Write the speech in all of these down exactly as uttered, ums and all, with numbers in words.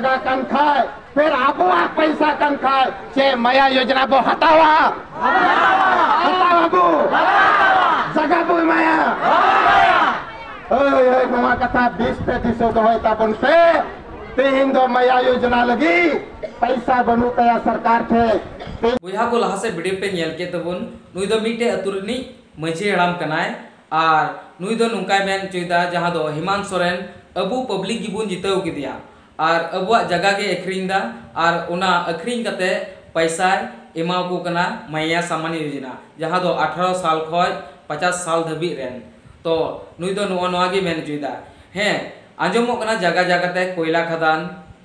ᱠᱟᱱ ᱠᱷᱟᱭ, ᱯᱷᱤᱨ ᱟᱵᱚᱣᱟᱜ ᱯᱚᱭᱥᱟ ᱠᱟᱱ ᱠᱷᱟᱭ, ᱪᱮᱫ ᱢᱟᱭᱟ ᱭᱳᱡᱽᱱᱟ ᱵᱚ ᱦᱟᱛᱟᱣᱟ? ᱦᱟᱛᱟᱣᱟ ᱵᱚ? ᱡᱟᱭᱜᱟ ᱵᱚ ᱮᱢᱟᱭᱟ? ᱦᱳᱭ, ᱦᱳᱭ, ᱱᱚᱣᱟ ᱠᱟᱛᱷᱟ ᱵᱮᱥ ᱛᱮ ᱫᱤᱥᱟᱹ ᱫᱚᱦᱚᱭ ᱛᱟᱵᱚᱱ ᱯᱮ᱾ ᱛᱮᱦᱮᱧ ᱫᱚ ᱢᱟᱭᱟ ᱭᱳᱡᱽᱱᱟ ᱞᱟᱹᱜᱤᱫ ᱯᱚᱭᱥᱟ ᱵᱟᱹᱱᱩᱜ ᱛᱟᱭᱟ ᱥᱚᱨᱠᱟᱨ ᱴᱷᱮᱱ᱾ ᱵᱚᱭᱦᱟ ᱠᱚ, ᱞᱟᱦᱟ ᱥᱮᱫ ᱵᱷᱤᱰᱤᱭᱳ ᱯᱮ ᱧᱮᱞ ᱠᱮᱫ ᱛᱟᱵᱚᱱ, ᱱᱩᱭ ᱫᱚ ᱢᱤᱫᱴᱮᱡ ᱟᱹᱛᱩ ᱨᱤᱱᱤᱡ ᱢᱟᱹᱡᱷᱤ ᱦᱟᱲᱟᱢ ᱠᱟᱱᱟᱭ᱾ ᱟᱨ ᱱᱩᱭ ᱫᱚ ᱱᱚᱝᱠᱟᱭ ᱢᱮᱱ ᱦᱚᱪᱚᱭᱮᱫᱟ, ᱡᱟᱦᱟᱸ ᱫᱚ ᱦᱮᱢᱟᱱᱛ ᱥᱚᱨᱮᱱ ᱟᱵᱚ ᱯᱟᱵᱽᱞᱤᱠ ᱜᱮᱵᱚᱱ ᱡᱤᱛᱟᱹᱣ ᱠᱮᱫᱮᱭᱟ ᱟᱨ ᱟᱵᱚᱣᱟᱜ ᱡᱟᱭᱜᱟ ᱜᱮ ᱟᱹᱠᱷᱨᱤᱧ ᱮᱫᱟ ᱟᱨ ᱚᱱᱟ ᱟᱹᱠᱷᱨᱤᱧ ᱠᱟᱛᱮ ᱯᱟᱭᱥᱟᱭ ᱮᱢᱟᱣᱟᱠᱚ ᱠᱟᱱᱟ ᱢᱟᱭᱟ ᱥᱟᱢᱟᱱ ᱭᱳᱡᱽᱱᱟ, ᱡᱟᱦᱟᱸ ᱫᱚ ᱟᱴᱷᱟᱨᱚ ᱥᱟᱞ ᱠᱷᱚᱱ ᱯᱚᱪᱟᱥ ᱥᱟᱞ ᱫᱷᱟᱹᱵᱤᱡ ᱨᱮᱱ᱾ ᱛᱚ ᱱᱩᱭ ᱫᱚ ᱱᱚᱜᱼᱚ ᱱᱚᱣᱟ ᱜᱮ ᱢᱮᱱ ᱦᱚᱪᱚᱭᱮᱫᱟ᱾ ᱦᱮᱸ, ᱟᱸᱡᱚᱢᱚᱜ ᱠᱟᱱᱟ ᱡᱟᱭᱜᱟ ᱡᱟᱭᱜᱟ ᱛᱮ ᱠᱚᱭᱞᱟ ᱠᱷᱟᱫᱟᱱ,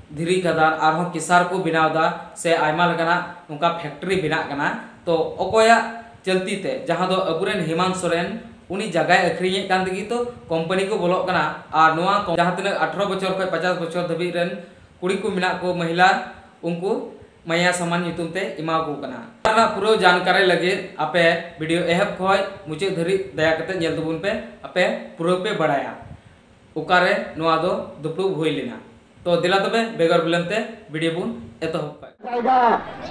ᱫᱷᱤᱨᱤ ᱠᱷᱟᱫᱟᱱ, ᱟᱨᱦᱚᱸ ᱠᱮᱥᱟᱨ ᱠᱚ ᱵᱮᱱᱟᱣ ᱮᱫᱟ ᱥᱮ ᱟᱭᱢᱟ ᱞᱮᱠᱟᱱᱟᱜ ᱱᱚᱝᱠᱟ ᱯᱷᱮᱠᱴᱨᱤ ᱵᱮᱱᱟᱜ ᱠᱟᱱᱟ᱾ ᱛᱚ ᱚᱠᱚᱭᱟᱜ ᱪᱟᱹᱞᱛᱤ ᱛᱮ, ᱡᱟᱦᱟᱸ ᱫᱚ ᱟᱵᱚᱨᱮᱱ ᱦᱮᱢᱟᱱᱛ ᱥᱚᱨᱮᱱ, ᱩᱱᱤ ᱡᱟᱭᱜᱟᱭ ᱟᱹᱠᱷᱨᱤᱧᱮᱫ ᱠᱟᱱ ᱛᱮᱜᱮ ᱛᱚ ᱠᱳᱢᱯᱟᱱᱤ ᱠᱚ ᱵᱚᱞᱚᱜ ᱠᱟᱱᱟ᱾ ᱟᱨ ᱱᱚᱣᱟ ᱠᱚ ᱡᱟᱦᱟᱸ ᱛᱤᱱᱟᱹᱜ ᱟᱴᱷᱨᱚ ᱵᱚᱪᱷᱚᱨ ᱠᱷᱚᱱ ᱯᱚᱪᱟᱥ ᱵᱚᱪᱷᱚᱨ ᱫᱷᱟᱹᱵᱤᱡ ᱨᱮᱱ ᱠᱩᱲᱤ ᱠᱚ ᱢᱮᱱᱟᱜ ᱠᱚ, ᱢᱚᱦᱤᱞᱟ, ᱩᱱᱠᱩ ᱢᱟᱭᱟ ᱥᱟᱢᱟᱱ ᱧᱩᱛᱩᱢ ᱛᱮ ᱮᱢᱟ ᱠᱚ ᱠᱟᱱᱟ᱾ ᱚᱱᱟ ᱨᱮᱱᱟᱜ ᱯᱩᱨᱟᱹ ᱡᱟᱱᱠᱟᱨᱤ ᱞᱟᱹᱜᱤᱫ ᱟᱯᱮ ᱵᱷᱤᱰᱤᱭᱳ ᱮᱦᱚᱵ ᱠᱷᱚᱱ ᱢᱩᱪᱟᱹᱫ ᱫᱷᱟᱹᱨᱤᱡ ᱫᱟᱭᱟ ᱠᱟᱛᱮ ᱧᱮᱞ ᱛᱟᱵᱚᱱ ᱯᱮ, ᱟᱯᱮ ᱯᱩᱨᱟᱹ ᱯᱮ ᱵᱟᱲᱟᱭᱟ ᱚᱠᱟᱨᱮ ᱱᱚᱣᱟ ᱫᱚ ᱫᱩᱯᱲᱩᱵ ᱦᱩᱭ ᱞᱮᱱᱟ᱾ ᱛᱚ ᱫᱮᱞᱟ ᱛᱚᱵᱮ ᱵᱮᱜᱚᱨ ᱵᱤᱞᱚᱢ ᱛᱮ ᱵᱷᱤᱰᱤᱭᱳ ᱵᱚᱱ ᱮᱛᱚᱦᱚᱵ ᱠᱟᱜ᱾ ᱡᱟᱭᱜᱟ,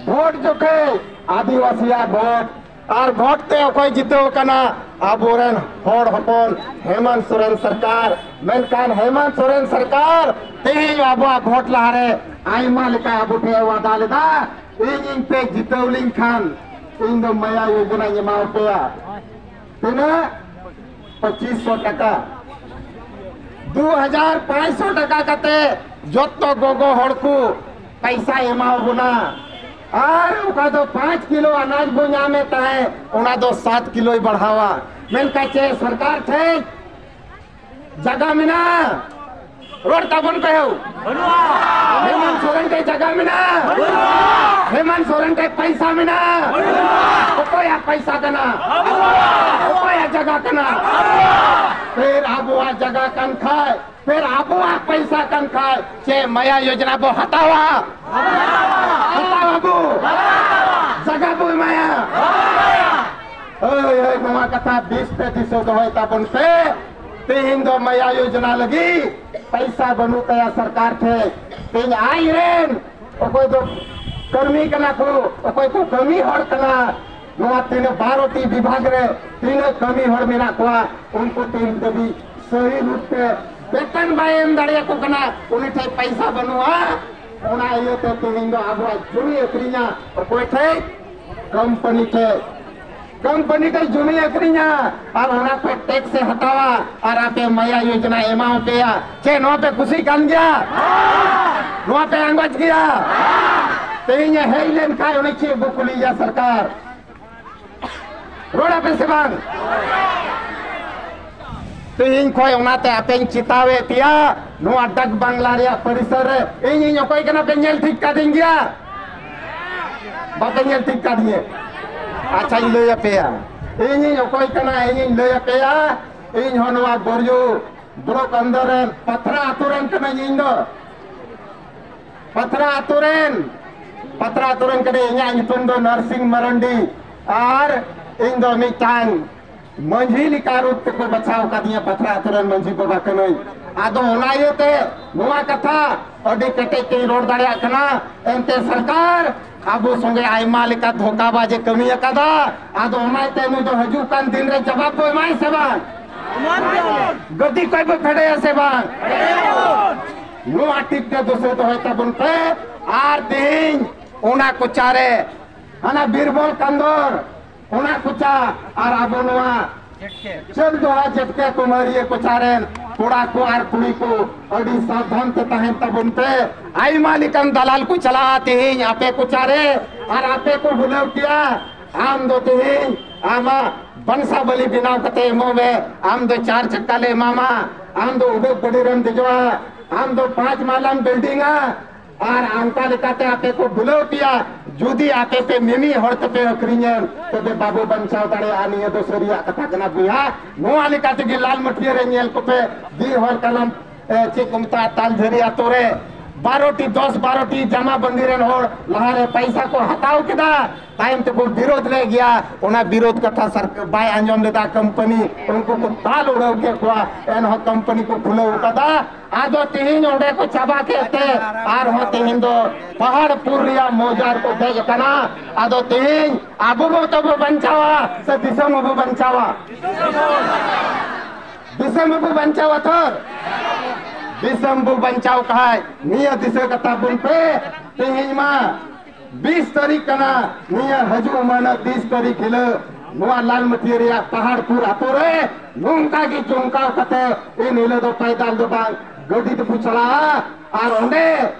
ᱵᱷᱳᱴ ᱡᱚᱠᱷᱮᱡ ᱟᱹᱫᱤᱵᱟᱹᱥᱤᱭᱟᱜ ᱵᱷᱳᱴ, ᱟᱨ ᱵᱷᱳᱴ ᱛᱮ ᱚᱠᱚᱭ ᱡᱤᱛᱟᱹᱣ ᱠᱟᱱᱟ? ᱟᱵᱚᱨᱮᱱ ᱦᱚᱲ ᱦᱚᱯᱚᱱ ᱦᱮᱢᱟᱱᱛ ᱥᱚᱨᱮᱱ ᱥᱚᱨᱠᱟᱨ᱾ ᱢᱮᱱᱠᱷᱟᱱ ᱦᱮᱢᱟᱱᱛ ᱥᱚᱨᱮᱱ ᱥᱚᱨᱠᱟᱨ ᱛᱮᱦᱮᱧ ᱟᱵᱚᱣᱟᱜ ᱵᱷᱳᱴ ᱞᱟᱦᱟᱨᱮ ᱟᱭᱢᱟ ᱞᱮᱠᱟ ᱟᱵᱚ ᱴᱷᱮᱱ ᱣᱟᱫᱟ ᱞᱮᱫᱟ, ᱤᱧ ᱤᱧ ᱯᱮ ᱡᱤᱛᱟᱹᱣ ᱞᱤᱧ ᱠᱷᱟᱱ ᱤᱧ ᱫᱚ ᱢᱟᱭᱟ ᱭᱳᱡᱚᱱᱟᱧ ᱮᱢᱟ ᱯᱮᱭᱟ᱾ ᱛᱤᱱᱟᱹᱜ? ᱯᱚᱸᱪᱤᱥ ᱥᱚ ᱴᱟᱠᱟ, ᱫᱩ ᱦᱟᱡᱟᱨ ᱯᱟᱸᱪᱥᱚ ᱴᱟᱠᱟ ᱠᱟᱛᱮ ᱡᱚᱛᱚ ᱜᱚᱜᱚ ᱦᱚᱲ ᱠᱚ ᱯᱟᱭᱥᱟ ᱮᱢᱟ ᱵᱚᱱᱟ᱾ ᱟᱨ ᱚᱠᱟ ᱫᱚ ᱯᱟᱸᱪ ᱠᱤᱞᱳ ᱟᱱᱟᱡ ᱵᱚ ᱧᱟᱢᱮᱫ ᱛᱟᱦᱮᱸ, ᱚᱱᱟ ᱫᱚ ᱥᱟᱛ ᱠᱤᱞᱳᱭ ᱵᱟᱲᱦᱟᱣᱟ᱾ ᱢᱮᱱᱠᱷᱟᱱ ᱪᱮᱫ ᱥᱚᱨᱠᱟᱨ ᱴᱷᱮᱱ ᱡᱟᱭᱜᱟ ᱢᱮᱱᱟᱜᱼᱟ? ᱨᱚᱲ ᱛᱟᱵᱚᱱ ᱯᱮ ᱦᱳ᱾ ᱦᱮᱢᱟᱱᱛ ᱥᱚᱨᱮᱱ ᱴᱷᱮᱱ ᱡᱟᱭᱜᱟ ᱢᱮᱱᱟᱜᱼᱟ? ᱦᱮᱢᱟᱱᱛ ᱥᱚᱨᱮᱱ ᱴᱷᱮᱱ ᱯᱟᱭᱥᱟ ᱢᱮᱱᱟᱜᱼᱟ? ᱚᱠᱚᱭᱟᱜ ᱯᱟᱭᱥᱟ ᱠᱟᱱᱟ? ᱚᱠᱚᱭᱟᱜ ᱡᱟᱭᱜᱟ ᱠᱟᱱᱟ? ᱯᱷᱤᱨ ᱟᱵᱚᱣᱟᱜ ᱡᱟᱭᱜᱟ ᱠᱟᱱ ᱠᱷᱟᱭ, ᱯᱷᱤᱨ ᱟᱵᱚᱣᱟᱜ ᱯᱟᱭᱥᱟ ᱠᱟᱱ ᱠᱷᱟᱭ, ᱪᱮᱫ ᱢᱟᱭᱟ ᱭᱳᱡᱽᱱᱟ ᱵᱚ ᱦᱟᱛᱟᱣᱟ? ᱦᱟᱛᱟᱣᱟ ᱵᱚ? ᱡᱟᱭᱜᱟ ᱵᱚ ᱮᱢᱟᱭᱟ? ᱦᱳᱭ, ᱦᱳᱭ, ᱱᱚᱣᱟ ᱠᱟᱛᱷᱟ ᱵᱮᱥ ᱛᱮ ᱫᱤᱥᱟᱹ ᱫᱚᱦᱚᱭ ᱛᱟᱵᱚᱱ ᱯᱮ᱾ ᱛᱮᱦᱮᱧ ᱫᱚ ᱢᱟᱭᱟ ᱭᱳᱡᱽᱱᱟ ᱞᱟᱹᱜᱤᱫ ᱯᱟᱭᱥᱟ ᱵᱟᱹᱱᱩᱜ ᱛᱟᱭᱟ ᱥᱚᱨᱠᱟᱨ ᱴᱷᱮᱱ᱾ ᱛᱮᱦᱮᱧ ᱟᱡ ᱨᱮᱱ ᱚᱠᱚᱭ ᱫᱚ ᱠᱟᱹᱢᱤ ᱠᱟᱱᱟ ᱠᱚ, ᱚᱠᱚᱭ ᱠᱚ ᱠᱟᱹᱢᱤ ᱦᱚᱲ ᱠᱟᱱᱟ, ᱱᱚᱣᱟ ᱛᱤᱱᱟᱹᱜ ᱵᱟᱨᱚ ᱴᱤ ᱵᱤᱵᱷᱟᱜᱽ ᱨᱮ ᱛᱤᱱᱟᱹᱜ ᱠᱟᱹᱢᱤ ᱦᱚᱲ ᱢᱮᱱᱟᱜ ᱠᱚᱣᱟ, ᱩᱱᱠᱩ ᱛᱤᱱ ᱫᱷᱟᱹᱵᱤᱡ ᱥᱟᱹᱦᱤ ᱨᱩᱯ ᱛᱮ ᱵᱮᱛᱚᱱ ᱵᱟᱭ ᱮᱢ ᱫᱟᱲᱮᱭᱟᱠᱚ ᱠᱟᱱᱟ, ᱩᱱᱤ ᱴᱷᱮᱱ ᱯᱟᱭᱥᱟ ᱵᱟᱹᱱᱩᱜᱼᱟ᱾ ᱚᱱᱟ ᱤᱭᱟᱹᱛᱮ ᱛᱮᱦᱮᱧ ᱫᱚ ᱟᱵᱚᱣᱟᱜ ᱡᱩᱢᱤ ᱟᱹᱠᱷᱨᱤᱧᱟ ᱚᱠᱚᱭ ᱴᱷᱮᱱ? ᱠᱳᱢᱯᱟᱱᱤ ᱴᱷᱮᱱ᱾ ᱠᱳᱢᱯᱟᱱᱤ ᱴᱷᱮᱱ ᱡᱩᱢᱤ ᱟᱹᱠᱷᱨᱤᱧᱟ ᱟᱨ ᱚᱱᱟ ᱠᱷᱚᱱ ᱴᱮᱠᱥ ᱮ ᱦᱟᱛᱟᱣᱟ ᱟᱨ ᱟᱯᱮ ᱢᱟᱭᱟ ᱭᱳᱡᱚᱱᱟ ᱮᱢᱟᱣ ᱯᱮᱭᱟ᱾ ᱪᱮᱫ ᱱᱚᱣᱟ ᱯᱮ ᱠᱩᱥᱤᱜ ᱠᱟᱱ ᱜᱮᱭᱟ? ᱱᱚᱣᱟ ᱯᱮ ᱟᱸᱜᱚᱪ ᱜᱮᱭᱟ? ᱛᱮᱦᱮᱧ ᱮ ᱦᱮᱡ ᱞᱮᱱ ᱠᱷᱟᱱ ᱩᱱᱤ ᱪᱮᱫ ᱵᱚ ᱠᱩᱞᱤᱭᱮᱭᱟ ᱥᱚᱨᱠᱟᱨ? ᱨᱚᱲ ᱟᱯᱮ ᱥᱮ ᱵᱟᱝ? ᱛᱮᱦᱮᱧ ᱠᱷᱚᱱ ᱚᱱᱟᱛᱮ ᱟᱯᱮᱧ ᱪᱮᱛᱟᱣᱮᱫ ᱯᱮᱭᱟ, ᱱᱚᱣᱟ ᱰᱟᱠ ᱵᱟᱝᱞᱟ ᱨᱮᱭᱟᱜ ᱯᱚᱨᱤᱥᱚᱨ ᱨᱮ ᱤᱧᱤᱧ ᱚᱠᱚᱭ ᱠᱟᱱᱟ ᱯᱮ ᱧᱮᱞ ᱴᱷᱤᱠ ᱠᱟᱫᱤᱧ ᱜᱮᱭᱟ? ᱵᱟᱯᱮ ᱧᱮᱞ ᱴᱷᱤᱠ ᱠᱟᱫᱤᱧᱟ? ᱟᱪᱪᱷᱟᱧ ᱞᱟᱹᱭ ᱟᱯᱮᱭᱟ, ᱤᱧᱤᱧ ᱚᱠᱚᱭ ᱠᱟᱱᱟ ᱤᱧᱤᱧ ᱞᱟᱹᱭ ᱟᱯᱮᱭᱟ᱾ ᱤᱧ ᱦᱚᱸ ᱱᱚᱣᱟ ᱵᱚᱨᱡᱩ ᱵᱞᱚᱠ ᱟᱱᱫᱚᱨ ᱨᱮᱱ ᱯᱟᱛᱷᱨᱟ ᱟᱛᱳ ᱨᱮᱱ ᱠᱟᱹᱱᱟᱹᱧ ᱤᱧ ᱫᱚ᱾ ᱯᱟᱛᱷᱨᱟ ᱟᱛᱳ ᱨᱮᱱ, ᱯᱟᱛᱷᱨᱟ ᱟᱛᱳ ᱨᱮᱱ ᱠᱟᱹᱱᱟᱹᱧ᱾ ᱤᱧᱟᱹᱜ ᱧᱩᱛᱩᱢ ᱫᱚ ᱱᱟᱨᱥᱤᱝ ᱢᱟᱨᱟᱱᱰᱤ ᱟᱨ ᱤᱧ ᱫᱚ ᱢᱤᱫᱴᱟᱝ ᱢᱟᱹᱡᱷᱤ ᱞᱮᱠᱟ ᱨᱩᱯ ᱛᱮᱠᱚ ᱵᱟᱪᱷᱟᱣ ᱠᱟᱫᱤᱧᱟ, ᱯᱟᱛᱷᱨᱟ ᱟᱛᱳ ᱨᱮᱱ ᱢᱟᱹᱡᱷᱤ ᱵᱟᱵᱟ ᱠᱟᱹᱱᱟᱹᱧ᱾ ᱟᱫᱚ ᱚᱱᱟ ᱤᱭᱟᱹᱛᱮ ᱱᱚᱣᱟ ᱠᱟᱛᱷᱟ ᱟᱹᱰᱤ ᱠᱮᱴᱮᱡ ᱛᱮᱧ ᱨᱚᱲ ᱫᱟᱲᱮᱭᱟᱜ ᱠᱟᱱᱟ᱾ ᱮᱱᱛᱮ ᱥᱚᱨᱠᱟᱨ ᱟᱵᱚ ᱥᱚᱸᱜᱮ ᱟᱭᱢᱟ ᱞᱮᱠᱟ ᱫᱷᱳᱠᱟᱵᱟᱡ ᱮ ᱠᱟᱹᱢᱤ ᱟᱠᱟᱫᱟ᱾ ᱟᱫᱚ ᱚᱱᱟᱛᱮ ᱱᱩᱭ ᱫᱚ ᱦᱤᱡᱩᱜ ᱠᱟᱱ ᱫᱤᱱ ᱨᱮ ᱡᱟᱵᱟᱵ ᱵᱚ ᱮᱢᱟᱭ ᱥᱮ ᱵᱟᱝ? ᱜᱟᱹᱰᱤ ᱠᱷᱚᱡ ᱵᱚ ᱯᱷᱮᱰᱮᱭᱟ ᱥᱮ ᱵᱟᱝ? ᱱᱚᱣᱟ ᱴᱤᱯ ᱛᱮ ᱫᱩᱥᱟᱹ ᱫᱚᱦᱚᱭ ᱛᱟᱵᱚᱱ ᱯᱮ᱾ ᱟᱨ ᱛᱮᱦᱮᱧ ᱚᱱᱟ ᱠᱚᱪᱟᱨᱮ ᱦᱟᱱᱟ ᱵᱤᱨᱵᱚᱞ ᱠᱟᱱᱫᱚᱨ, ᱚᱱᱟ ᱠᱚᱪᱟ ᱟᱨ ᱟᱵᱚ ᱱᱚᱣᱟ ᱪᱟᱹᱞ ᱫᱚᱦᱟ ᱡᱮᱴᱠᱮ ᱠᱩᱢᱟᱹᱨᱤᱭᱟᱹ ᱠᱚᱪᱟ ᱨᱮᱱ ᱠᱚᱲᱟ ᱠᱚ ᱟᱨ ᱠᱩᱲᱤ ᱠᱚ ᱟᱹᱰᱤ ᱥᱟᱵᱫᱷᱟᱱ ᱛᱮ ᱛᱟᱦᱮᱱ ᱛᱟᱵᱚᱱ ᱯᱮ᱾ ᱟᱭᱢᱟ ᱞᱮᱠᱟᱱ ᱫᱟᱞᱟᱞ ᱠᱚ ᱪᱟᱞᱟᱜᱼᱟ ᱛᱮᱦᱮᱧ ᱟᱯᱮ ᱠᱚᱪᱟ ᱨᱮ ᱟᱨ ᱟᱯᱮ ᱠᱚ ᱵᱩᱞᱟᱹᱣ ᱯᱮᱭᱟ᱾ ᱟᱢ ᱫᱚ ᱛᱮᱦᱮᱧ ᱟᱢᱟᱜ ᱵᱟᱱᱥᱟᱵᱟᱞᱤ ᱵᱮᱱᱟᱣ ᱠᱟᱛᱮ ᱮᱢᱚᱜ ᱢᱮ, ᱟᱢ ᱫᱚ ᱪᱟᱨ ᱪᱟᱠᱟ ᱞᱮ ᱮᱢᱟᱢᱟ, ᱟᱢ ᱫᱚ ᱩᱰᱟᱹᱜ ᱜᱟᱹᱰᱤ ᱨᱮᱢ ᱫᱮᱡᱚᱜᱼᱟ, ᱟᱢ ᱫᱚ ᱯᱟᱸᱪ ᱢᱟᱞᱟᱢ ᱵᱤᱞᱰᱤᱝᱟ᱾ ᱟᱨ ᱚᱱᱠᱟ ᱞᱮᱠᱟᱛᱮ ᱟᱯᱮ ᱠᱚ ᱵᱩᱞᱟᱹᱣ ᱯᱮᱭᱟ, ᱡᱩᱫᱤ ᱟᱯᱮ ᱯᱮ ᱢᱤᱢᱤᱫ ᱦᱚᱲ ᱛᱮᱯᱮ ᱟᱹᱠᱷᱨᱤᱧᱮᱱ, ᱛᱚᱵᱮ ᱵᱟᱵᱚ ᱵᱟᱧᱪᱟᱣ ᱫᱟᱲᱮᱭᱟᱜᱼᱟ᱾ ᱱᱤᱭᱟᱹ ᱫᱚ ᱥᱟᱹᱨᱤᱭᱟᱜ ᱠᱟᱛᱷᱟ ᱠᱟᱱᱟ ᱵᱚᱭᱦᱟ᱾ ᱱᱚᱣᱟ ᱞᱮᱠᱟ ᱛᱮᱜᱮ ᱞᱟᱞ ᱢᱟᱹᱴᱷᱤᱭᱟᱹ ᱨᱮ ᱧᱮᱞ ᱠᱚᱯᱮ, ᱵᱤᱨ ᱦᱚᱲ ᱠᱟᱱᱟᱢ, ᱮ, ᱪᱮᱫ ᱠᱚ ᱢᱮᱛᱟᱜᱼᱟ, ᱛᱟᱞᱡᱷᱟᱹᱨᱤ ᱟᱛᱳ ᱨᱮ ᱵᱟᱨᱚ ᱴᱤ, ᱫᱚᱥ ᱵᱟᱨᱚ ᱴᱤ ᱡᱟᱢᱟ ᱵᱟᱹᱱᱫᱤ ᱨᱮᱱ ᱦᱚᱲ ᱞᱟᱦᱟᱨᱮ ᱯᱟᱭᱥᱟ ᱠᱚ ᱦᱟᱛᱟᱣ ᱠᱮᱫᱟ, ᱛᱟᱭᱚᱢ ᱛᱮᱠᱚ ᱵᱤᱨᱳᱫ ᱞᱮᱫ ᱜᱮᱭᱟ᱾ ᱚᱱᱟ ᱵᱤᱨᱳᱫ ᱠᱟᱛᱷᱟ ᱥᱟᱨ-, ᱵᱟᱭ ᱟᱸᱡᱚᱢ ᱞᱮᱫᱟ ᱠᱳᱢᱯᱟᱱᱤ᱾ ᱩᱱᱠᱩ ᱠᱚ ᱫᱟᱞ ᱩᱲᱟᱹᱣ ᱠᱮᱫ ᱠᱚᱣᱟ, ᱮᱱᱦᱚᱸ ᱠᱳᱢᱯᱟᱱᱤ ᱠᱚ ᱠᱷᱩᱞᱟᱹᱣ ᱠᱟᱫᱟ᱾ ᱟᱫᱚ ᱛᱮᱦᱮᱧ ᱚᱸᱰᱮ ᱠᱚ ᱪᱟᱵᱟ ᱠᱮᱫ ᱛᱮ ᱟᱨᱦᱚᱸ ᱛᱮᱦᱮᱧ ᱫᱚ ᱯᱟᱦᱟᱲᱯᱩᱨ ᱨᱮᱭᱟᱜ ᱢᱚᱣᱡᱟ ᱨᱮᱠᱚ ᱫᱮᱡ ᱟᱠᱟᱱᱟ᱾ ᱟᱫᱚ ᱛᱮᱦᱮᱧ ᱟᱵᱚ ᱵᱚ ᱛᱚᱵᱚ ᱵᱟᱧᱪᱟᱣᱟ ᱥᱮ ᱫᱤᱥᱚᱢ ᱵᱚ ᱵᱟᱧᱪᱟᱣᱟ? ᱫᱤᱥᱚᱢ ᱵᱚ ᱵᱟᱧᱪᱟᱣᱟ ᱛᱚ? ᱫᱤᱥᱚᱢ ᱵᱚ ᱵᱟᱧᱪᱟᱣ ᱠᱷᱟᱡ ᱱᱤᱭᱟᱹ ᱫᱤᱥᱟᱹ ᱠᱟᱛᱟ ᱵᱚᱱ ᱯᱮ᱾ ᱛᱮᱦᱮᱧ ᱢᱟ ᱵᱤᱥ ᱛᱟᱹᱨᱤᱠᱷ ᱠᱟᱱᱟ, ᱱᱤᱭᱟᱹ ᱦᱤᱡᱩᱜ ᱢᱟᱹᱦᱱᱟᱹ ᱵᱤᱥ ᱛᱟᱹᱨᱤᱠᱷ ᱦᱤᱞᱳᱜ ᱱᱚᱣᱟ ᱞᱟᱞᱢᱟᱹᱴᱤᱭᱟᱹ ᱨᱮᱭᱟᱜ ᱯᱟᱦᱟᱲᱯᱩᱨ ᱟᱛᱳ ᱨᱮ ᱱᱚᱝᱠᱟ ᱜᱮ ᱡᱚᱢᱠᱟᱣ ᱠᱟᱛᱮ ᱮᱱ ᱦᱤᱞᱳᱜ ᱫᱚ ᱯᱟᱭᱫᱟᱞ ᱫᱚ ᱵᱟᱝ, ᱜᱟᱹᱰᱤ ᱛᱮᱵᱚ ᱪᱟᱞᱟᱜᱼᱟ᱾ ᱟᱨ ᱚᱸᱰᱮ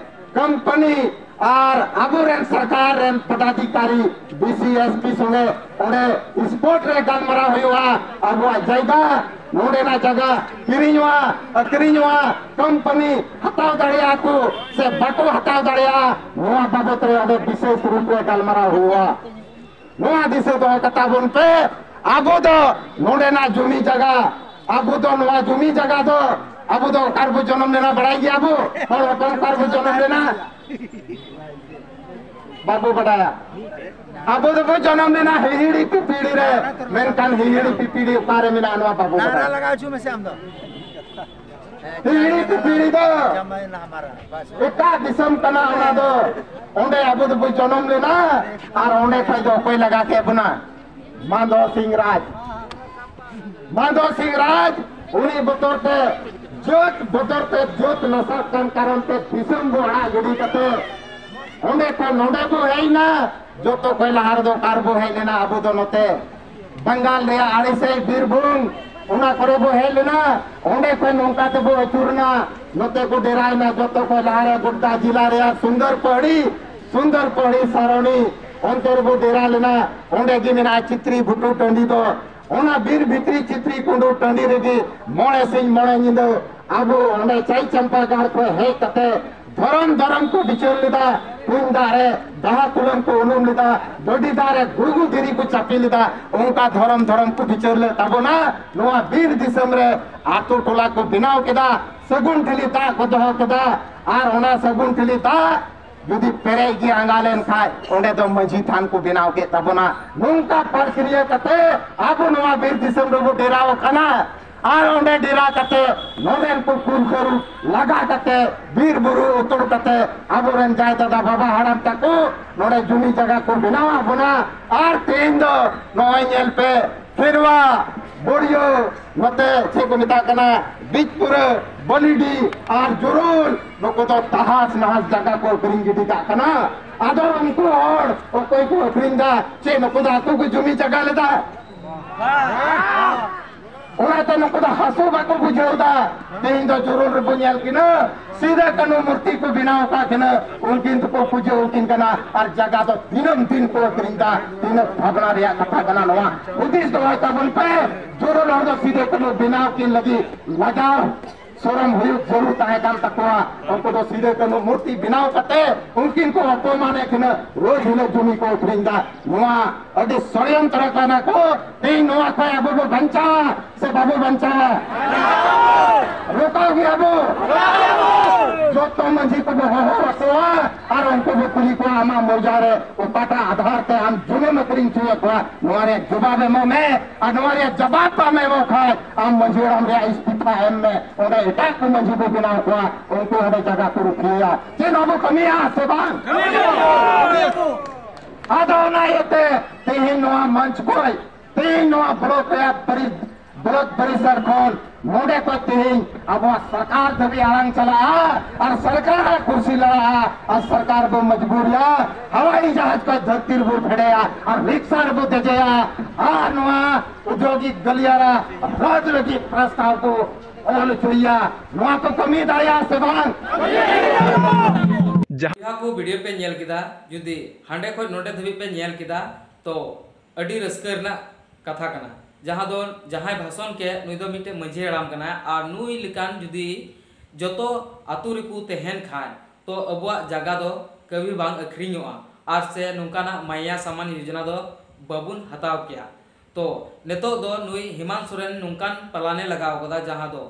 ᱠᱳᱢᱯᱟᱱᱤ ᱟᱨ ᱟᱵᱚᱨᱮᱱ ᱥᱚᱨᱠᱟᱨ ᱨᱮᱱ ᱯᱚᱫᱟᱫᱷᱤᱠᱟᱨᱤ, ᱰᱤ ᱥᱤ, ᱮᱥ ᱯᱤ ᱥᱚᱸᱜᱮ ᱚᱸᱰᱮ ᱥᱯᱚᱴ ᱨᱮ ᱜᱟᱞᱢᱟᱨᱟᱣ ᱦᱩᱭᱩᱜᱼᱟ᱾ ᱟᱵᱚᱣᱟᱜ ᱡᱟᱭᱜᱟ, ᱱᱚᱰᱮᱱᱟᱜ ᱡᱟᱭᱜᱟ ᱠᱤᱨᱤᱧᱚᱜᱼᱟ, ᱟᱹᱠᱷᱨᱤᱧᱚᱜᱼᱟ, ᱠᱳᱢᱯᱟᱱᱤ ᱦᱟᱛᱟᱣ ᱫᱟᱲᱮᱭᱟᱜᱼᱟ ᱠᱚ ᱥᱮ ᱵᱟᱠᱚ ᱦᱟᱛᱟᱣ ᱫᱟᱲᱮᱭᱟᱜᱼᱟ, ᱱᱚᱣᱟ ᱵᱟᱵᱚᱛ ᱨᱮ ᱚᱸᱰᱮ ᱵᱤᱥᱮᱥ ᱨᱩᱯ ᱨᱮ ᱜᱟᱞᱢᱟᱨᱟᱣ ᱦᱩᱭᱩᱜᱼᱟ᱾ ᱱᱚᱣᱟ ᱫᱤᱥᱟᱹ ᱫᱚᱦᱚ ᱠᱟᱛᱟ ᱵᱚᱱ ᱯᱮ, ᱟᱵᱚ ᱫᱚ ᱱᱚᱰᱮᱱᱟᱜ ᱡᱩᱢᱤ ᱡᱟᱭᱜᱟ, ᱟᱵᱚ ᱫᱚ ᱱᱚᱣᱟ ᱡᱩᱢᱤ ᱡᱟᱭᱜᱟ ᱫᱚ, ᱟᱵᱚ ᱫᱚ ᱚᱠᱟ ᱨᱮᱵᱚ ᱡᱚᱱᱚᱢ ᱞᱮᱱᱟ ᱵᱟᱲᱟᱭ ᱜᱮᱭᱟ ᱵᱚ? ᱦᱚᱲ ᱦᱚᱯᱚᱱ ᱚᱠᱟ ᱨᱮᱵᱚ ᱡᱚᱱᱚᱢ ᱞᱮᱱᱟ? ᱵᱟᱵᱚ ᱵᱟᱰᱟᱭᱟ᱾ ᱟᱵᱚ ᱫᱚᱵᱚ ᱡᱚᱱᱚᱢ ᱞᱮᱱᱟ ᱦᱤᱦᱤᱲᱤ ᱯᱤᱯᱤᱲᱤ ᱨᱮ, ᱢᱮᱱᱠᱷᱟᱱ ᱦᱤᱦᱤᱲᱤ ᱯᱤᱯᱤᱲᱤ ᱚᱠᱟ ᱨᱮ ᱢᱮᱱᱟᱜᱼᱟ ᱱᱚᱣᱟ ᱵᱟᱵᱚ ᱵᱟᱰᱟᱭᱟ᱾ ᱞᱟᱜᱟᱣ ᱦᱚᱪᱚ ᱢᱮᱥᱮ ᱟᱢ ᱫᱚ᱾ ᱦᱤᱦᱤᱲᱤ ᱯᱤᱯᱤᱲᱤ ᱫᱚ ᱮᱴᱟᱜ ᱫᱤᱥᱚᱢ ᱠᱟᱱᱟ, ᱚᱱᱟ ᱫᱚ ᱚᱸᱰᱮ ᱟᱵᱚ ᱫᱚᱵᱚ ᱡᱚᱱᱚᱢ ᱞᱮᱱᱟ᱾ ᱟᱨ ᱚᱸᱰᱮ ᱠᱷᱚᱡ ᱫᱚ ᱚᱠᱚᱭ ᱞᱟᱜᱟ ᱠᱮᱫ ᱵᱚᱱᱟ? ᱢᱟᱱᱫᱷᱚ ᱥᱤᱝ ᱨᱟᱡᱽ᱾ ᱢᱟᱱᱫᱷᱚ ᱥᱤᱝ ᱨᱟᱡᱽ, ᱩᱱᱤ ᱵᱚᱛᱚᱨ ᱛᱮ, ᱡᱟᱹᱛ ᱵᱚᱛᱚᱨ ᱛᱮ, ᱡᱟᱹᱛ ᱱᱟᱥᱟᱜ ᱠᱟᱱ ᱠᱟᱨᱚᱱ ᱛᱮ ᱫᱤᱥᱚᱢ ᱵᱚ ᱟᱲᱟᱜ ᱜᱤᱰᱤ ᱠᱟᱛᱮ ᱚᱸᱰᱮ ᱠᱷᱚᱱ ᱱᱚᱸᱰᱮ ᱵᱚ ᱦᱮᱡ ᱮᱱᱟ᱾ ᱡᱚᱛᱚ ᱠᱷᱚᱱ ᱞᱟᱦᱟ ᱨᱮᱫᱚ ᱚᱠᱟ ᱨᱮᱵᱚ ᱦᱮᱡ ᱞᱮᱱᱟ? ᱟᱵᱚ ᱫᱚ ᱱᱚᱛᱮ ᱵᱟᱝᱜᱟᱞ ᱨᱮᱭᱟᱜ ᱟᱲᱮᱥᱮ ᱵᱤᱨᱵᱷᱩᱢ, ᱚᱱᱟ ᱠᱚᱨᱮ ᱵᱚ ᱦᱮᱡ ᱞᱮᱱᱟ᱾ ᱚᱸᱰᱮ ᱠᱷᱚᱱ ᱱᱚᱝᱠᱟ ᱛᱮᱵᱚ ᱟᱹᱪᱩᱨ ᱮᱱᱟ, ᱱᱚᱛᱮ ᱠᱚ ᱰᱮᱨᱟᱭᱮᱱᱟ᱾ ᱡᱚᱛᱚ ᱠᱷᱚᱱ ᱞᱟᱦᱟ ᱨᱮ ᱜᱳᱰᱰᱟ ᱡᱮᱞᱟ ᱨᱮᱭᱟᱜ ᱥᱩᱱᱫᱚᱨ ᱯᱟᱦᱟᱲᱤ, ᱥᱩᱱᱫᱚᱨ ᱯᱟᱦᱟᱲᱤ ᱥᱟᱨᱚᱱᱤ, ᱚᱱᱛᱮ ᱨᱮᱵᱚ ᱰᱮᱨᱟ ᱞᱮᱱᱟ᱾ ᱚᱸᱰᱮ ᱜᱮ ᱢᱮᱱᱟᱜᱼᱟ ᱪᱤᱛᱨᱤ ᱵᱷᱩᱴᱩ ᱴᱟᱺᱰᱤ ᱫᱚ᱾ ᱚᱱᱟ ᱵᱤᱨ ᱵᱷᱤᱛᱨᱤ ᱪᱤᱛᱨᱤ ᱠᱩᱸᱰᱩ ᱴᱟᱺᱰᱤ ᱨᱮᱜᱮ ᱢᱚᱬᱮ ᱥᱤᱧ ᱢᱚᱬᱮ ᱧᱤᱫᱟᱹ ᱟᱵᱚ ᱚᱸᱰᱮ ᱪᱟᱭ ᱪᱟᱢᱯᱟ ᱜᱟᱲ ᱠᱷᱚᱱ ᱦᱮᱡ ᱠᱟᱛᱮ ᱫᱷᱚᱨᱚᱢ ᱫᱷᱚᱨᱚᱢ ᱠᱚ ᱵᱤᱪᱟᱹᱨ ᱞᱮᱫᱟ᱾ ᱠᱩᱧ ᱫᱟᱜ ᱨᱮ ᱵᱟᱦᱟ ᱠᱩᱞᱟᱹᱢ ᱠᱚ ᱩᱱᱩᱢ ᱞᱮᱫᱟ, ᱰᱟᱹᱰᱤ ᱫᱟᱜ ᱨᱮ ᱜᱩᱲᱜᱩ ᱫᱷᱤᱨᱤ ᱠᱚ ᱪᱟᱯᱮ ᱞᱮᱫᱟ᱾ ᱚᱱᱠᱟ ᱫᱷᱚᱨᱚᱢ ᱫᱷᱚᱨᱚᱢ ᱠᱚ ᱵᱤᱪᱟᱹᱨ ᱞᱮᱫ ᱛᱟᱵᱚᱱᱟ᱾ ᱱᱚᱣᱟ ᱵᱤᱨ ᱫᱤᱥᱚᱢ ᱨᱮ ᱟᱛᱳ ᱴᱚᱞᱟ ᱠᱚ ᱵᱮᱱᱟᱣ ᱠᱮᱫᱟ᱾ ᱥᱟᱹᱜᱩᱱ ᱴᱷᱤᱞᱤ ᱫᱟᱜ ᱠᱚ ᱫᱚᱦᱚ ᱠᱮᱫᱟ᱾ ᱟᱨ ᱚᱱᱟ ᱥᱟᱹᱜᱩᱱ ᱴᱷᱤᱞᱤ ᱫᱟᱜ ᱡᱩᱫᱤ ᱯᱮᱨᱮᱡ ᱜᱮ ᱟᱸᱜᱟ ᱞᱮᱱ ᱠᱷᱟᱡ, ᱚᱸᱰᱮ ᱫᱚ ᱢᱟᱹᱡᱷᱤ ᱛᱷᱟᱱ ᱠᱚ ᱵᱮᱱᱟᱣ ᱠᱮᱫ ᱛᱟᱵᱚᱱᱟ᱾ ᱱᱚᱝᱠᱟ ᱯᱨᱚᱠᱨᱤᱭᱟ ᱠᱟᱛᱮ ᱟᱵᱚ ᱱᱚᱣᱟ ᱵᱤᱨ ᱫᱤᱥᱚᱢ ᱨᱮᱵᱚ ᱰᱮᱨᱟᱣ ᱟᱠᱟᱱᱟ᱾ ᱟᱨ ᱚᱸᱰᱮ ᱰᱮᱨᱟ ᱠᱟᱛᱮ ᱱᱚᱰᱮᱱ ᱠᱚ ᱠᱩᱞ ᱛᱟᱹᱨᱩᱵ ᱞᱟᱜᱟ ᱠᱟᱛᱮ, ᱵᱤᱨ ᱵᱩᱨᱩ ᱩᱛᱩᱲ ᱠᱟᱛᱮ, ᱟᱵᱚᱨᱮᱱ ᱡᱟᱭ ᱫᱟᱫᱟ ᱵᱟᱵᱟ ᱦᱟᱲᱟᱢ ᱛᱟᱠᱚ ᱱᱚᱰᱮ ᱡᱩᱢᱤ ᱡᱟᱭᱜᱟ ᱠᱚ ᱵᱮᱱᱟᱣ ᱟᱵᱚᱱᱟ᱾ ᱟᱨ ᱛᱮᱦᱮᱧ ᱫᱚ ᱱᱚᱜᱼᱚᱭ ᱧᱮᱞ ᱯᱮ, ᱠᱷᱮᱨᱣᱟ, ᱵᱳᱲᱤᱭᱳ, ᱱᱚᱛᱮ ᱪᱮᱫ ᱠᱚ ᱢᱮᱛᱟᱜ ᱠᱟᱱᱟ, ᱵᱤᱡᱽᱯᱩᱨᱟᱹ, ᱵᱚᱞᱤᱰᱤ ᱟᱨ ᱡᱩᱨᱩᱞ, ᱱᱩᱠᱩ ᱫᱚ ᱛᱟᱦᱟᱥ ᱱᱟᱦᱟᱥ ᱡᱟᱭᱜᱟ ᱠᱚ ᱟᱹᱠᱷᱨᱤᱧ ᱜᱤᱰᱤ ᱠᱟᱜ ᱠᱟᱱᱟ᱾ ᱟᱫᱚ ᱩᱱᱠᱩ ᱦᱚᱲ ᱚᱠᱚᱭ ᱠᱚ ᱟᱹᱠᱷᱨᱤᱧ ᱫᱟ? ᱪᱮᱫ ᱱᱩᱠᱩ ᱫᱚ ᱟᱠᱚ ᱠᱚ ᱡᱩᱢᱤ ᱡᱟᱭᱜᱟ ᱞᱮᱫᱟ? ᱚᱱᱟᱛᱮ ᱱᱩᱠᱩ ᱫᱚ ᱦᱟᱹᱥᱩ ᱵᱟᱠᱚ ᱵᱩᱡᱷᱟᱹᱣ ᱫᱟ᱾ ᱛᱮᱦᱮᱧ ᱫᱚ ᱡᱩᱨᱩᱞ ᱨᱮᱵᱚ ᱧᱮᱞ ᱠᱤᱱᱟ, ᱥᱤᱫᱟᱹ ᱠᱟᱹᱱᱦᱩ ᱢᱩᱨᱛᱤ ᱠᱚ ᱵᱮᱱᱟᱣ ᱟᱠᱟᱫ ᱠᱤᱱᱟ, ᱩᱱᱠᱤᱱ ᱫᱚᱠᱚ ᱯᱩᱡᱟᱹ ᱟᱹᱠᱤᱱ ᱠᱟᱱᱟ᱾ ᱟᱨ ᱡᱟᱭᱜᱟ ᱫᱚ ᱫᱤᱱᱟᱹᱢ ᱫᱤᱱ ᱠᱚ ᱟᱹᱠᱷᱨᱤᱧ ᱫᱟ᱾ ᱛᱤᱱᱟᱹᱜ ᱵᱷᱟᱵᱽᱱᱟ ᱨᱮᱭᱟᱜ ᱠᱟᱛᱷᱟ ᱠᱟᱱᱟ ᱱᱚᱣᱟ᱾ ᱦᱩᱫᱤᱥ ᱫᱚᱦᱚᱭ ᱛᱟᱵᱚᱱ ᱯᱮ, ᱡᱩᱨᱩᱞ ᱦᱚᱲ ᱫᱚ ᱥᱤᱫᱟᱹ ᱠᱟᱹᱱᱦᱩ ᱵᱮᱱᱟᱣ ᱠᱤᱱ ᱞᱟᱹᱜᱤᱫ ᱞᱟᱡᱟᱣ ᱥᱚᱨᱚᱢ ᱦᱩᱭᱩᱜ ᱡᱟᱹᱨᱩᱲ ᱛᱟᱦᱮᱸ ᱠᱟᱱ ᱛᱟᱠᱚᱣᱟ᱾ ᱩᱱᱠᱩ ᱫᱚ ᱥᱤᱫᱟᱹ ᱠᱟᱹᱱᱦᱩ ᱢᱩᱨᱛᱤ ᱵᱮᱱᱟᱣ ᱠᱟᱛᱮ ᱩᱱᱠᱤᱱ ᱠᱚ ᱚᱯᱚᱢᱟᱱᱮᱫ ᱠᱤᱱᱟ, ᱨᱳᱡ ᱦᱤᱞᱳᱜ ᱡᱩᱢᱤ ᱠᱚ ᱟᱹᱠᱷᱨᱤᱧ ᱫᱟ᱾ ᱱᱚᱣᱟ ᱟᱹᱰᱤ ᱥᱚᱲᱭᱚᱱᱛᱨᱚ ᱠᱟᱱᱟ ᱠᱚ᱾ ᱛᱮᱦᱮᱧ ᱱᱚᱣᱟ ᱠᱷᱚᱱ ᱟᱵᱚ ᱵᱚ ᱵᱟᱧᱪᱟᱣᱟ ᱥᱮ ᱵᱟᱵᱚ ᱵᱟᱧᱪᱟᱣᱟ? ᱨᱚᱠᱟᱣ ᱜᱮᱭᱟ ᱵᱚ᱾ ᱡᱚᱛᱚ ᱢᱟᱹᱡᱷᱤ ᱠᱚᱵᱚ ᱦᱚᱦᱚ ᱟᱠᱚᱣᱟ ᱟᱨ ᱩᱱᱠᱩ ᱵᱚ ᱠᱩᱞᱤ ᱠᱚᱣᱟ, "ᱟᱢᱟᱜ ᱢᱚᱣᱡᱟ ᱨᱮ ᱚᱠᱟᱴᱟᱜ ᱟᱫᱷᱟᱨ ᱛᱮ ᱟᱢ ᱡᱩᱞᱩᱢ ᱟᱹᱠᱷᱨᱤᱧ ᱦᱚᱪᱚᱭᱮᱫ ᱠᱚᱣᱟ? ᱱᱚᱣᱟ ᱨᱮᱭᱟᱜ ᱡᱚᱵᱟᱵ ᱮᱢᱚᱜ ᱢᱮ᱾ ᱟᱨ ᱱᱚᱣᱟ ᱨᱮᱭᱟᱜ ᱡᱚᱵᱟᱵ ᱵᱟᱢ ᱮᱢᱚᱜ ᱠᱷᱟᱱ ᱟᱢ ᱢᱟᱹᱡᱷᱤ ᱦᱟᱲᱟᱢ ᱨᱮᱭᱟᱜ ᱤᱥᱛᱤᱯᱷᱟ ᱮᱢ ᱢᱮ, ᱚᱸᱰᱮ ᱮᱴᱟᱜ ᱠᱚ ᱢᱟᱹᱡᱷᱤ ᱵᱚ ᱵᱮᱱᱟᱣ ᱠᱚᱣᱟ, ᱩᱱᱠᱩ ᱚᱸᱰᱮ ᱡᱟᱭᱜᱟ ᱠᱚ ᱨᱩᱠᱷᱤᱭᱟᱹᱭᱟ᱾" ᱪᱮᱫ ᱵᱟᱵᱚ ᱠᱟᱹᱢᱤᱭᱟ ᱥᱮ ᱵᱟᱝ? ᱟᱫᱚ ᱚᱱᱟ ᱤᱭᱟᱹᱛᱮ ᱛᱮᱦᱮᱧ ᱱᱚᱣᱟ ᱢᱚᱧᱪ ᱠᱷᱚᱱ, ᱛᱮᱦᱮᱧ ᱱᱚᱣᱟ ᱵᱞᱚᱠ ᱨᱮᱭᱟᱜ ᱯᱟᱹᱨᱤ-, ᱵᱞᱚᱠ ᱯᱚᱨᱤᱥᱚᱨ ᱠᱷᱚᱱ ᱱᱚᱰᱮ ᱠᱷᱚᱱ ᱛᱮᱦᱮᱧ ᱟᱵᱚᱣᱟᱜ ᱥᱚᱨᱠᱟᱨ ᱫᱷᱟᱹᱵᱤᱡ ᱟᱲᱟᱝ ᱪᱟᱞᱟᱜᱼᱟ ᱟᱨ ᱥᱚᱨᱠᱟᱨᱟᱜ ᱠᱩᱨᱥᱤ ᱞᱟᱲᱟᱜᱼᱟ ᱟᱨ ᱥᱚᱨᱠᱟᱨ ᱵᱚ ᱢᱚᱡᱽᱵᱩᱨᱤᱭᱟ, ᱦᱟᱣᱟᱤ ᱡᱟᱦᱟᱡᱽ ᱠᱷᱚᱱ ᱫᱷᱟᱹᱨᱛᱤ ᱨᱮᱵᱚ ᱯᱷᱮᱰᱮᱭᱟ ᱟᱨ ᱨᱤᱠᱥᱟ ᱨᱮᱵᱚ ᱫᱮᱡᱮᱭᱟ ᱟᱨ ᱱᱚᱣᱟ ᱩᱫᱭᱳᱜᱤᱠ ᱜᱟᱞᱤᱭᱟᱨᱟ ᱨᱟᱡᱽ ᱞᱟᱹᱜᱤᱫ ᱯᱨᱚᱥᱛᱟᱵ ᱠᱚ ᱚᱞ ᱦᱚᱪᱚᱭᱟ᱾ ᱱᱚᱣᱟ ᱠᱚ ᱠᱟᱹᱢᱤ ᱫᱟᱲᱮᱭᱟᱜᱼᱟ ᱥᱮ ᱵᱟᱝ? ᱡᱟᱦᱟᱸ ᱡᱟᱦᱟᱸ ᱠᱚ ᱵᱷᱤᱰᱤᱭᱳ ᱯᱮ ᱧᱮᱞ ᱠᱮᱫᱟ, ᱡᱩᱫᱤ ᱦᱟᱸᱰᱮ ᱠᱷᱚᱱ ᱱᱚᱰᱮ ᱫᱷᱟᱹᱵᱤᱡ ᱯᱮ ᱧᱮᱞ ᱠᱮᱫᱟ, ᱛᱚ ᱟᱹᱰᱤ ᱨᱟᱹᱥᱠᱟᱹ ᱨᱮᱱᱟᱜ ᱠᱟᱛᱷᱟ ᱠᱟᱱᱟ᱾ ᱡᱟᱦᱟᱸ ᱫᱚ ᱡᱟᱦᱟᱸᱭ ᱵᱷᱟᱥᱚᱱ ᱠᱮᱫ, ᱱᱩᱭ ᱫᱚ ᱢᱤᱫᱴᱮᱱ ᱢᱟᱹᱡᱷᱤ ᱦᱟᱲᱟᱢ ᱠᱟᱱᱟᱭ, ᱟᱨ ᱱᱩᱭ ᱞᱮᱠᱟᱱ ᱡᱩᱫᱤ ᱡᱚᱛᱚ ᱟᱹᱛᱩ ᱨᱮᱠᱚ ᱛᱟᱦᱮᱱ ᱠᱷᱟᱱ, ᱛᱚ ᱟᱵᱚᱣᱟᱜ ᱡᱟᱭᱜᱟ ᱫᱚ ᱠᱟᱹᱵᱷᱤ ᱵᱟᱝ ᱟᱹᱠᱷᱨᱤᱧᱚᱜᱼᱟ, ᱟᱨ ᱥᱮ ᱱᱚᱝᱠᱟᱱᱟᱜ ᱢᱟᱭᱟ ᱥᱟᱢᱟᱱ ᱭᱳᱡᱚᱱᱟ ᱫᱚ ᱵᱟᱵᱚᱱ ᱦᱟᱛᱟᱣ ᱠᱮᱭᱟ᱾ ᱛᱚ ᱱᱤᱛᱚᱜ ᱫᱚ ᱱᱩᱭ ᱦᱮᱢᱟᱱᱛ ᱥᱚᱨᱮᱱ ᱱᱚᱝᱠᱟᱱ ᱯᱞᱟᱱᱮ ᱞᱟᱜᱟᱣ ᱠᱟᱫᱟ, ᱡᱟᱦᱟᱸ ᱫᱚ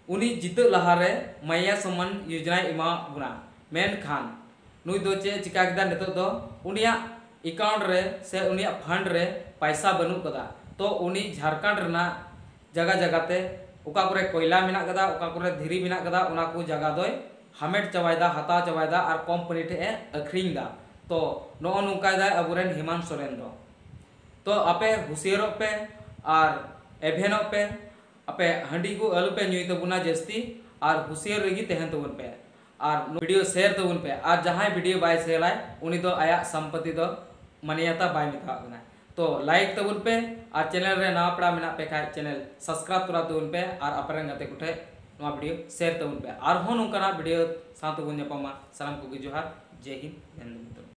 ᱩᱱᱤ ᱡᱤᱛᱟᱹᱜ ᱞᱟᱦᱟᱨᱮ ᱢᱟᱭᱟ ᱥᱚᱢᱢᱟᱱ ᱭᱳᱡᱽᱱᱟᱭ ᱮᱢᱟᱣᱟᱫ ᱵᱚᱱᱟ, ᱢᱮᱱᱠᱷᱟᱱ ᱱᱩᱭ ᱫᱚ ᱪᱮᱫ ᱮ ᱪᱤᱠᱟ ᱠᱮᱫᱟ? ᱱᱤᱛᱚᱜ ᱫᱚ ᱩᱱᱤᱭᱟᱜ ᱮᱠᱟᱣᱩᱱᱴ ᱨᱮ ᱥᱮ ᱩᱱᱤᱭᱟᱜ ᱯᱷᱟᱱᱰ ᱨᱮ ᱯᱟᱭᱥᱟ ᱵᱟᱹᱱᱩᱜ ᱠᱟᱫᱟ᱾ ᱛᱚ ᱩᱱᱤ ᱡᱷᱟᱲᱠᱷᱚᱸᱰ ᱨᱮᱱᱟᱜ ᱡᱟᱭᱜᱟ ᱡᱟᱭᱜᱟᱛᱮ ᱚᱠᱟ ᱠᱚᱨᱮ ᱠᱚᱭᱞᱟ ᱢᱮᱱᱟᱜ ᱠᱟᱫᱟ, ᱚᱠᱟ ᱠᱚᱨᱮ ᱫᱷᱤᱨᱤ ᱢᱮᱱᱟᱜ ᱠᱟᱫᱟ, ᱚᱱᱟ ᱠᱚ ᱡᱟᱭᱜᱟ ᱫᱚᱭ ᱦᱟᱢᱮᱴ ᱪᱟᱵᱟᱭᱮᱫᱟ, ᱦᱟᱛᱟᱣ ᱪᱟᱵᱟᱭᱮᱫᱟ ᱟᱨ ᱠᱚᱢᱯᱟᱱᱤ ᱴᱷᱮᱱ ᱮ ᱟᱹᱠᱷᱨᱤᱧ ᱮᱫᱟ᱾ ᱛᱚ ᱱᱚᱜᱼᱚ ᱱᱚᱝᱠᱟᱭ ᱫᱟᱭ ᱟᱵᱚᱨᱮᱱ ᱦᱮᱢᱟᱱᱛ ᱥᱚᱨᱮᱱ ᱫᱚ᱾ ᱛᱚ ᱟᱯᱮ ᱦᱩᱥᱭᱟᱹᱨᱚᱜ ᱯᱮ ᱟᱨ ᱮᱵᱷᱮᱱᱚᱜ ᱯᱮ᱾ ᱟᱯᱮ ᱦᱟᱺᱰᱤ ᱠᱚ ᱟᱞᱚᱯᱮ ᱧᱩᱭ ᱛᱟᱵᱚᱱᱟ ᱡᱟᱹᱥᱛᱤ, ᱟᱨ ᱦᱩᱥᱭᱟᱹᱨ ᱨᱮᱜᱮ ᱛᱟᱦᱮᱱ ᱛᱟᱵᱚᱱ ᱯᱮ᱾ ᱟᱨ ᱱᱚᱣᱟ ᱵᱷᱤᱰᱤᱭᱳ ᱥᱮᱭᱟᱨ ᱛᱟᱵᱚᱱ ᱯᱮ, ᱟᱨ ᱡᱟᱦᱟᱸᱭ ᱵᱷᱤᱰᱤᱭᱳ ᱵᱟᱭ ᱥᱮᱭᱟᱨᱟᱭ, ᱩᱱᱤ ᱫᱚ ᱟᱭᱟᱜ ᱥᱚᱢᱯᱚᱛᱤ ᱫᱚ ᱢᱟᱱᱭᱟᱛᱟ ᱵᱟᱭ ᱢᱮᱛᱟᱣᱟᱜ ᱠᱟᱱᱟ᱾ ᱛᱚ ᱞᱟᱭᱤᱠ ᱛᱟᱵᱚᱱ ᱯᱮ, ᱟᱨ ᱪᱮᱱᱮᱞ ᱨᱮ ᱱᱟᱣᱟ ᱯᱮᱲᱟ ᱢᱮᱱᱟᱜ ᱯᱮ ᱠᱷᱟᱡ ᱪᱮᱱᱮᱞ ᱥᱟᱵᱥᱠᱨᱟᱭᱤᱵ ᱛᱚᱨᱟ ᱛᱟᱵᱚᱱ ᱯᱮ, ᱟᱨ ᱟᱯᱮᱨᱮᱱ ᱜᱟᱛᱮ ᱠᱚᱴᱷᱮᱱ ᱱᱚᱣᱟ ᱵᱷᱤᱰᱤᱭᱳ ᱥᱮᱭᱟᱨ ᱛᱟᱵᱚᱱ ᱯᱮ᱾ ᱟᱨᱦᱚᱸ ᱱᱚᱝᱠᱟᱱᱟᱜ ᱵᱷᱤᱰᱤᱭᱳ ᱥᱟᱶ ᱛᱮᱵᱚᱱ ᱧᱟᱯᱟᱢᱟ᱾ ᱥᱟᱱᱟᱢ ᱠᱚᱜᱮ ᱡᱚᱦᱟᱨ, ᱡᱮᱭ ᱦᱤᱱᱫ, ᱵᱚᱱᱫᱮ ᱢᱟᱛᱚᱨᱚᱢ᱾